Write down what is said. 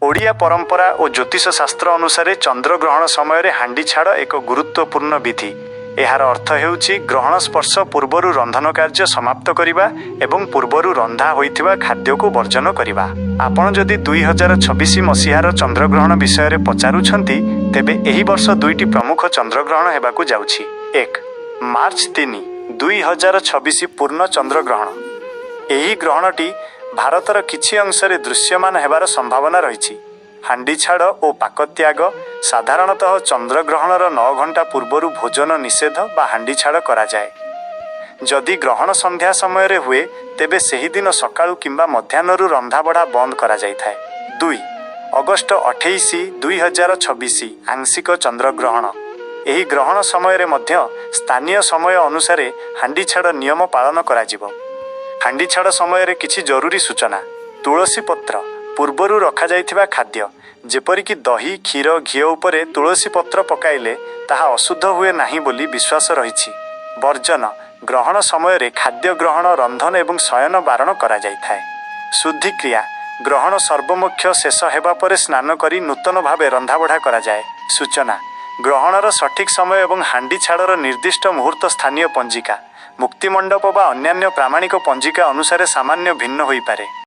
ଓଡ଼ିଆ ପରମ୍ପରା ଓ ଜ୍ୟୋତିଷ ଶାସ୍ତ୍ର ଅନୁସାରେ ଚନ୍ଦ୍ରଗ୍ରହଣ ସମୟରେ ହାଣ୍ଡିଛାଡ଼ ଏକ ଗୁରୁତ୍ୱପୂର୍ଣ୍ଣ ବିଧି। ଏହାର ଅର୍ଥ ହେଉଛି ଗ୍ରହଣ ସ୍ପର୍ଶ ପୂର୍ବରୁ ରନ୍ଧନ କାର୍ଯ୍ୟ ସମାପ୍ତ କରିବା ଏବଂ ପୂର୍ବରୁ ରନ୍ଧା ହୋଇଥିବା ଖାଦ୍ୟକୁ ବର୍ଜନ କରିବା। ଆପଣ ଯଦି 2026 ମସିହାର ଚନ୍ଦ୍ରଗ୍ରହଣ ବିଷୟରେ ପଚାରୁଛନ୍ତି, ତେବେ ଏହି ବର୍ଷ ଦୁଇଟି ପ୍ରମୁଖ ଚନ୍ଦ୍ରଗ୍ରହଣ ହେବାକୁ ଯାଉଛି। 1, ମାର୍ଚ୍ଚ 3, 2026, ପୂର୍ଣ୍ଣ ଚନ୍ଦ୍ରଗ୍ରହଣ। ଏହି ଗ୍ରହଣଟି ଭାରତର କିଛି ଅଂଶରେ ଦୃଶ୍ୟମାନ ହେବାର ସମ୍ଭାବନା ରହିଛି। ହାଣ୍ଡିଛାଡ଼ ଓ ପାକତ୍ୟାଗ: ସାଧାରଣତଃ ଚନ୍ଦ୍ରଗ୍ରହଣର 9 ଘଣ୍ଟା ପୂର୍ବରୁ ଭୋଜନ ନିଷେଧ ବା ହାଣ୍ଡିଛାଡ଼ କରାଯାଏ। ଯଦି ଗ୍ରହଣ ସନ୍ଧ୍ୟା ସମୟରେ ହୁଏ, ତେବେ ସେହିଦିନ ସକାଳୁ କିମ୍ବା ମଧ୍ୟାହ୍ନରୁ ରନ୍ଧାବଢ଼ା ବନ୍ଦ କରାଯାଇଥାଏ। 2, ଅଗଷ୍ଟ 28, 2026, ଆଂଶିକ ଚନ୍ଦ୍ରଗ୍ରହଣ। ଏହି ଗ୍ରହଣ ସମୟରେ ମଧ୍ୟ ସ୍ଥାନୀୟ ସମୟ ଅନୁସାରେ ହାଣ୍ଡିଛାଡ଼ ନିୟମ ପାଳନ କରାଯିବ। ହାଣ୍ଡିଛାଡ଼ ସମୟରେ କିଛି ଜରୁରୀ ସୂଚନା। ତୁଳସୀ ପତ୍ର: ପୂର୍ବରୁ ରଖାଯାଇଥିବା ଖାଦ୍ୟ, ଯେପରିକି ଦହି, କ୍ଷୀର, ଘିଅ ଉପରେ ତୁଳସୀ ପତ୍ର ପକାଇଲେ ତାହା ଅଶୁଦ୍ଧ ହୁଏ ନାହିଁ ବୋଲି ବିଶ୍ୱାସ ରହିଛି। ବର୍ଜନ: ଗ୍ରହଣ ସମୟରେ ଖାଦ୍ୟ ଗ୍ରହଣ, ରନ୍ଧନ ଏବଂ ଶୟନ ବାରଣ କରାଯାଇଥାଏ। ଶୁଦ୍ଧିକ୍ରିୟା: ଗ୍ରହଣ ସର୍ବମୋକ୍ଷ ଶେଷ ହେବା ପରେ ସ୍ନାନ କରି ନୂତନ ଭାବେ ରନ୍ଧାବଢ଼ା କରାଯାଏ। ସୂଚନା: ଗ୍ରହଣର ସଠିକ୍ ସମୟ ଏବଂ ହାଣ୍ଡି ଛାଡ଼ର ନିର୍ଦ୍ଦିଷ୍ଟ ମୁହୂର୍ତ୍ତ ସ୍ଥାନୀୟ ପଞ୍ଜିକା, ମୁକ୍ତିମଣ୍ଡପ ବା ଅନ୍ୟାନ୍ୟ ପ୍ରାମାଣିକ ପଞ୍ଜିକା ଅନୁସାରେ ସାମାନ୍ୟ ଭିନ୍ନ ହୋଇପାରେ।